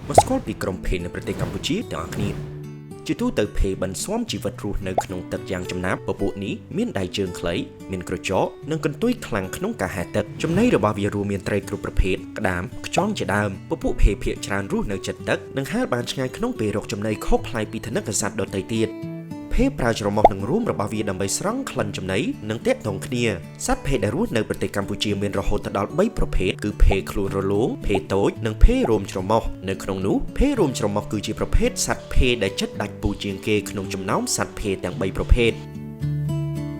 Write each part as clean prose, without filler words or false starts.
មកស្គាល់ពីក្រុមភេនៅប្រទេសកម្ពុជាទាំងអស់គ្នាជាទូទៅភេបានស៊ាំជីវិតរស់នៅក្នុងទឹកយ៉ាងចំណាប់ពពួកនេះមានដៃជើងខ្លីមានក្រចកនិងកន្ទុយខ្លាំងក្នុងការហែលទឹកចំណីរបស់វារួមមានត្រីគ្រប់ប្រភេទក្តាមខ្យងជាដើមពពួកភេភាគច្រើនរស់នៅជិតទឹកនិងហែលបានឆ្ងាយក្នុងពេលរកចំណីខុសប្លែកពីថនិកសត្វដទៃទៀតភេប្រើច្រមុះនិងរូមរបស់វាដើម្បីស្រង់ក្លិនចំណីនិងទាក់ទងគ្នាសត្វភេដែលរស់នៅប្រទេសកម្ពុជាមានរហូតដល់3ប្រភេទគឺភេខ្លួនរលោងភេតូចនិងភេរោមច្រមុះនៅក្នុងនោះភេរោមច្រមុះគឺជាប្រភេទសត្វភេដែលជិតដាច់ពូជជាងគេក្នុងចំណោមសត្វភេទាំង3ប្រភេទ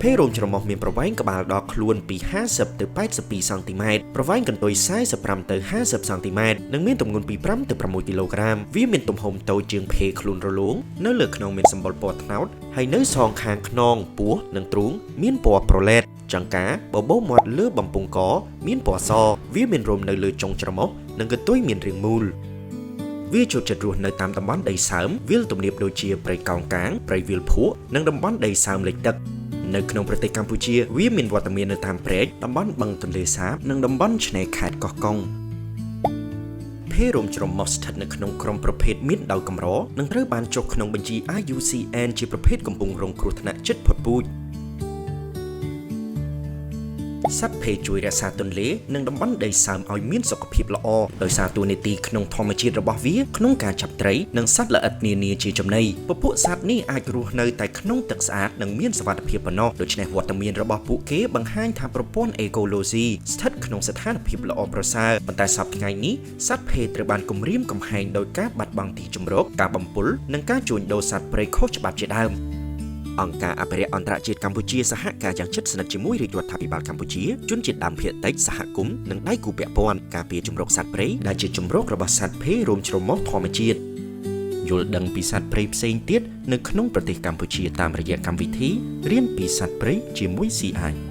ភេរោមច្រមុះមានប្រវែងក្បាលដល់ខ្លួនពី50ទៅ82សង់ទីម៉ែត្រប្រវែងកន្ទុយ45ទៅ50សង់ទីម៉ែត្រនិងមានទម្ងន់ពី5ទៅ6គីឡូក្រាមវាមានទំហំតូចជាងភេខ្លួនរលោងនៅលើខ្នងមានសម្បុរពណ៌ត្នោតហើយនៅសងខាងខ្នងពោះនិងទ្រូងមានពណ៌ប្រឡែតចង្កាបបោមាត់លើបំពង់កមានពណ៌សវាមានរោមនៅលើចុងច្រមុះនិងកន្ទុយមានរាងមូលវាចូលចិត្តរស់នៅតាមតំបន់ដីសើមវាលទំនាបដូចជាព្រៃកោងកាងព្រៃវាលភក់និងតំបន់ដីសើមលិចទឹកនៅក្នុងប្រទេសកម្ពុជាវាមានវត្តមាននៅតាមព្រែកតំបន់បឹងទន្លេសាបនិងតំបន់ឆ្នេរខេត្តកោះកុងភេរោមច្រមុះស្ថិតនៅក្នុងក្រុមប្រភេទមានដោយកម្រនិងត្រូវបានចុះក្នុងបញ្ជី IUCN ជាប្រភេទកំពុងរងគ្រោះថ្នាក់ជិតផុតពូជសត្វភេជួយរក្សាទន្លេនិងតំបន់ដីសើមឲ្យមានសុខភាពល្អដោយសារតួនាទីក្នុងធម្មជាតិរបស់វាក្នុងការចាប់ត្រីនិងសត្វល្អិតនានាជាចំណីពពួកសត្វនេះអាចរស់នៅតែក្នុងទឹកស្អាតនិងមានសុវត្ថិភាពប៉ុណ្ណោះដូច្នេះវត្តមានរបស់ពួកគេបង្ហាញថាប្រព័ន្ធអេកូឡូស៊ីស្ថិតក្នុងស្ថានភាពល្អប្រសើរប៉ុន្តែសប្តាហ៍ថ្ងៃនេះសត្វភេត្រូវបានគំរាមកំហែងដោយការបាត់បង់ទីជម្រកការបំពុលនិងការជួញដូរសត្វព្រៃខុសច្បាប់ជាដើមអង្គការអភិរក្សអន្តរជាតិកម្ពុជាសហការយ៉ាងជិតស្និទ្ធជាមួយរាជរដ្ឋាភិបាលកម្ពុជាជនជាតិដើមភាគតិចសហគមន៍និងដៃគូពាក់ព័ន្ធការពារជម្រកសត្វព្រៃដែលជាជម្រករបស់សត្វភេរោមច្រមុះធម្មជាតិយល់ដឹងពីសត្វព្រៃផ្សេងទៀតនៅក្នុងប្រទេសកម្ពុជាតាមរយៈកម្មវិធីរៀនពីសត្វព្រៃជាមួយ CI។